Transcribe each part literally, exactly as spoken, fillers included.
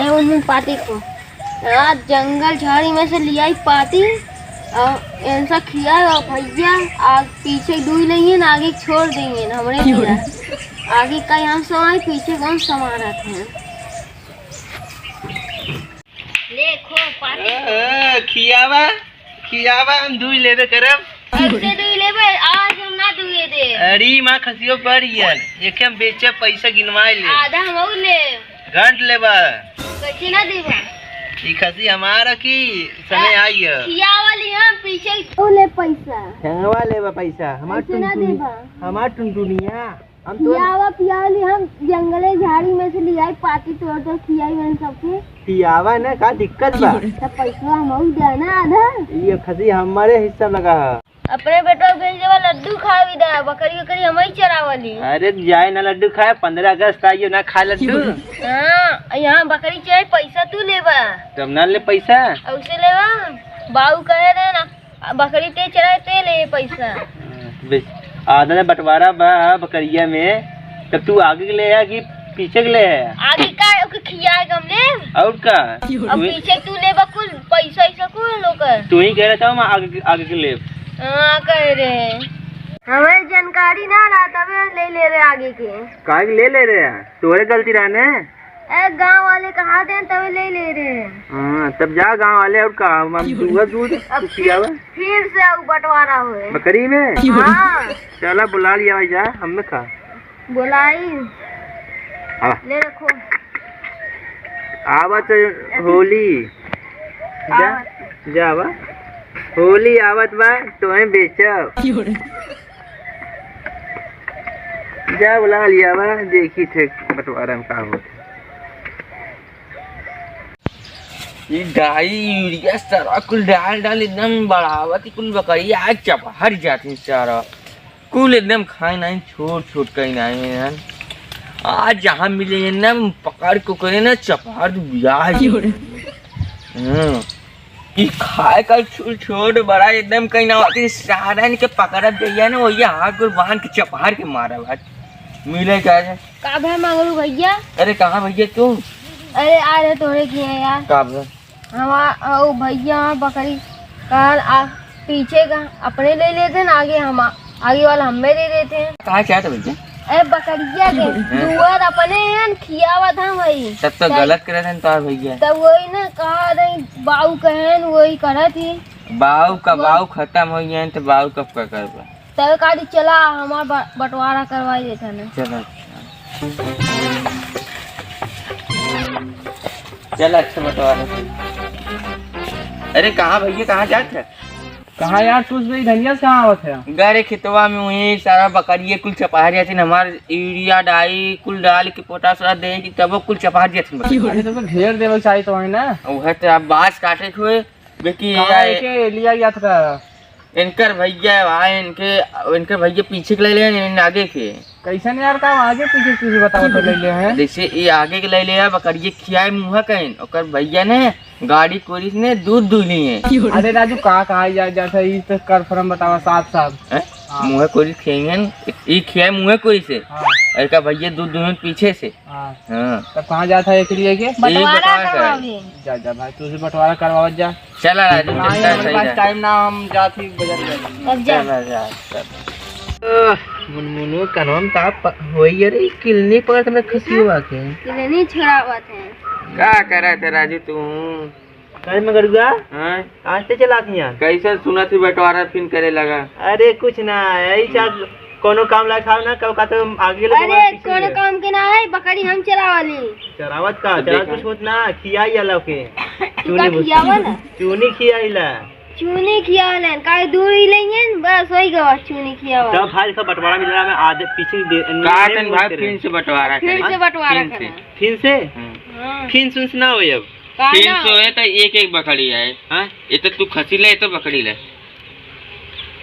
उन पाती को आज जंगल झाड़ी में से लियाई पाती और इनसे खिया और भैया, आग पीछे दुई लेंगे ना, आगे छोड़ देंगे ना, हमरे लिए। आगे का हम समाई, पीछे कौन समा रखे हैं। ले खो पाती। ए, ए, खियावा, खियावा, हम दुई लेबे करब। कैसे दुई लेबे? आज हम ना दुए दे। अरे माँ, खसियो पड़ी है, एक हम बेचे, पैसा गिनवाए ले। आधा हम और ले। घंट लेबा। कैसे ना देबा? ई खसी हमारा की समय आ, आई है। खिया वाली हम पीछे। तू ले पैसा। ठेंगवा लेबा पैसा। हमार ऐसे ना टुनटुनी-, देबा। हमार टुनटुनिया। हम तो खियावा पियावा ली हम जंगले झाड़ी में से लियाई पाती तोड़ तोड़ खियाई बहन सबके। पियावा ना, का दिक्कत बा? तब पैसा हम और दे ना आधा। ये खसी हमारे हिस्सा लगा है। अपने बेटवा के भेज देवा लड्डू खावे दा, बकरी उकरी हमही चरावली। अरे जाए ना लड्डू खाए, पन्द्रह अगस्त आइयो ना खाए लड्डू। हाँ, यहाँ बकरी चराए पैसा तू लेबा। तब ना ले पैसा। औसे लेबा, बाऊ कहे रहे ना, बकरी ते चराए ते ले पैसा। बे-, आधा ले बंटवारा बा बकरिया में, तब तू आगे के ले आ कि पीछे के ले है? आगे का ओके खियाए गमले। और का? अब तू ही पीछे तू ले बकुल पैसा ऐसा कुल ओकर। तू ही कह रहा था हम आगे, आगे के ले। हाँ, कह रहे। हमें जानकारी ना रहा तबे ले ले रहे आगे के। काहे के ले ले रहे हैं? तोरे गलती रहा ने। ए, गांव वाले कहा दे तबे ले ले रहे हैं। हाँ, तब जा गांव वाले और का, हम, हम दूंगा दूध, अब तू पियावा। फिर से अब बंटवारा हुए। बकरी में? हाँ। चला बुला लिया भाई जा, हमें का। बोलाई। आवा। ले रखो। आवत होली। जा, आवत। जा आवा। होली आवत बा, तोहे बेचब। जा बुला लिया बा, देखी थे बंटवारा में का होत। ई डाई यूरिया सारा कुल डाल डाल एकदम बढ़ावत, कुल बकरिया आज चपहर जात है सारा। कुल एकदम खाए नाई, छोट छोट कहीं नाई है यार। आज जहाँ मिले एकदम पकड़ को करे ना चपहर बिया है। हम्म। ई खाए का छो-, छोट बड़ा एकदम कहीं ना होती, सारन के पकड़ब जइया ना, वही हाथ गोड़ बांध के चपहर के मारब आज। मिले का है? का भे मंगरू भैया? अरे कहाँ भैया तू? अरे आ रहे तोरे किहे यार। का भे? हमार, ओ भैया, बकरी काल आ, पीछे का अपने ले लेते हैं, आगे हम, आगे वाला हमें दे देते हैं। कहाँ क्या था भैया? ए, बकरिया के हैं? दुआर अपने हैं, खियावत हम वही। तब तो तब गलत करे थे तोहार भैया। तब वही ना कहा रही, बाऊ कहन, वही करा थी। बाऊ का, बाऊ खत्म हो गया है, तो बाऊ कब का करबा? तब का दी, चला, हमार ब-, बंटवारा करवाई देता ना। चला। चला, अच्छा बंटवारा। अरे, कहाँ भैया, कहाँ जात है? कहाँ यार, तू से धनिया से कहाँ आवत है? गरे खेतवा में वही सारा बकरिए कुल चपहर जाथिन, हमार यूरिया डाई कुल डाल के पोटाश वाला दे कि तबो कुल चपहर जाथिन बकरिया। अरे तो, तो घेर देवे चाहिए तो है ना। वह तो अब बांस काटे के हुए, बेकी कहाँ यार। लेके लिया गया था? इनकर भैया भाई, इनके, इनकर भैया पीछे के ले ले, इन आगे के। कैसन यार, का आगे पीछे तुझे बताओ तो ले ले हैं? जैसे ये आगे के ले ले है, बकरिए खियाए मुँह कहीं, ओकर भैया ने गाड़ी कोरिस ने दूध दूली है। अरे राजू, का कहा जा, जाता है, ई तो confirm बतावा साफ साफ। हैं? हाँ। मुँह कोरिस खियाई हैं, ई खियाए मुँह कोरिस से। हाँ। एका भैया दूध दूली पीछे से। हाँ। हाँ। तब कहाँ जाता है एकरी लेके? बंटवारा बंटवारा करवावे। करवावे। जा, जा भाई, तू से बंटवारा करवावत जा। चला राजू, नहीं, चलता है, हमारे सही पास है। टाइम ना, हम जात ही बजर गए। अब जा। चला जा, चल। ओह, मुनमुनो, कनवा में का प-, होई रे, किलनी पकड़ के खसी हुआ के। किलनी छुड़ावत है। का करत है राजू तू? अरे मगरुआ, हाँ? आज से चला थी यहाँ। कैसे सुनत ही बंटवारा फिन करे लगा? अरे कुछ ना, यही सब कोनो काम लायक खाओ ना, कब का तो आगे ले अरे, पीछे कोनो ले। काम के ना है, बकरी हम चरावाली। चरावत का? तो चरावत देखा। कुछ होत ना, खियाई आला के। तू का चूनी भूसी। खियावा ना? चूनी खियाई ला। चूनी खियावा लेन, काहे दूर ही लेंगे, बस वही गवा चूनी खियावा। तब भाई का बंटवारा मिल रहा है, आधे पीछे दे, का नहीं तन बोलते भाई रहे। फिन से बंटवारा फिन करे। से बंटवारा फिन से। करना। फिन से? हम्म। हाँ। फिन सुन से ना होई अब। का फिन ना? से होए तो एक एक बकरी आए। हाँ? ये तो तू खसी ले, ये तो बकरी ले।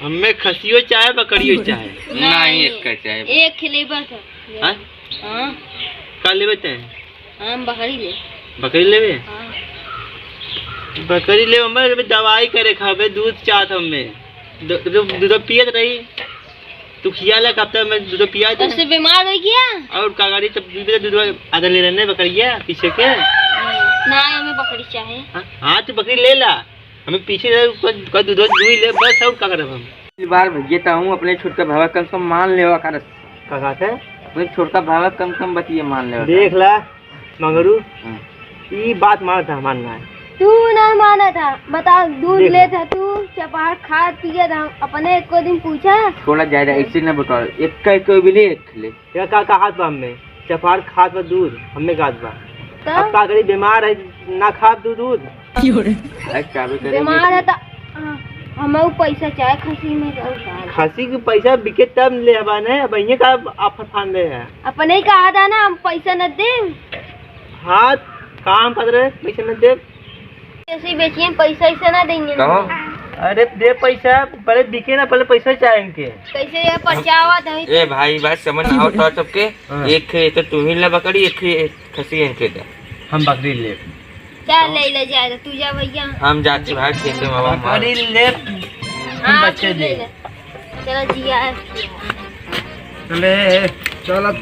हमें खसियो चाहे, बकरियो चाहे। नहीं, नहीं। एक का चाहे। एक लेबा था। हाँ? हाँ। का लेबे ते? हम बकरी ले। बकरी लेबे? हाँ। बकरी लेबे, हमें अबे दवाई करे खाबे, दूध चाहत हमें। द-, द-, दूध पियत रही। तू खिया ले, कब तक मैं दूध पिया तो दे? उससे बीमार हो गया। और का करी, तब दूध, दूध आधा ले रहे बकरिया पीछे के। हाँ। ना, हमें बकरी चाहे। हाँ, हाँ, तू बकरी ले ला, हमें पीछे से कोई, कोई दूध, दूध दुही ले, बस, और का करब हम? इस बार भैया, तो हूँ अपने छोटका भावा कम से कम मान लेवा कर। का कहत है? अपने छोटका भावा कम से कम बतिये मान लेवा कर। देख ला, मंगरू, हाँ। ई बात मानत है, हमार ना है। तू ना मानत है, बता, दूध देख। लेत है तू, चपार खात पियत, हम अपने एको दिन पूछा? थोड़ा ज्यादा ऐसे ना बता, एक का एक भी ले, एक ले। या का, का हाथ बा हमें? चपार खात बा दूध, हमें का हाथ बा? तब? अब का करी, बीमार है, ना खाब दूध, दूध। अरे, का भी करे बीमार है तो, हाँ, हमें वो पैसा चाहे, खसी में का उतार। खसी के पैसा बिके तब ले हबा ने, अब इहे का आफत फान दे है। अपने ही कहा था ना, हम पैसा न देब। हाँ, काम पकड़ रहे, पैसा न देब। ऐसे ही बेचिए, पैसा ऐसा ना देंगे। कहो। अरे दे पैसा, पहले बिके ना, पहले पैसा चाहे इनके। कैसे ये पर्चा आवत है? ए भाई, बात समझ में आवत है सबके? हाँ। एक खे तो तू ही ला बकरी, एक खे खसी इनके दे। हम बकरी ले। चल ले ले जाए, तू जा भैया। हम जाते भाई खेते में, बाबा मार। बकरी ले। हाँ, बच्चे तू ले दे। ले। चलो जिया है। चले, चल अब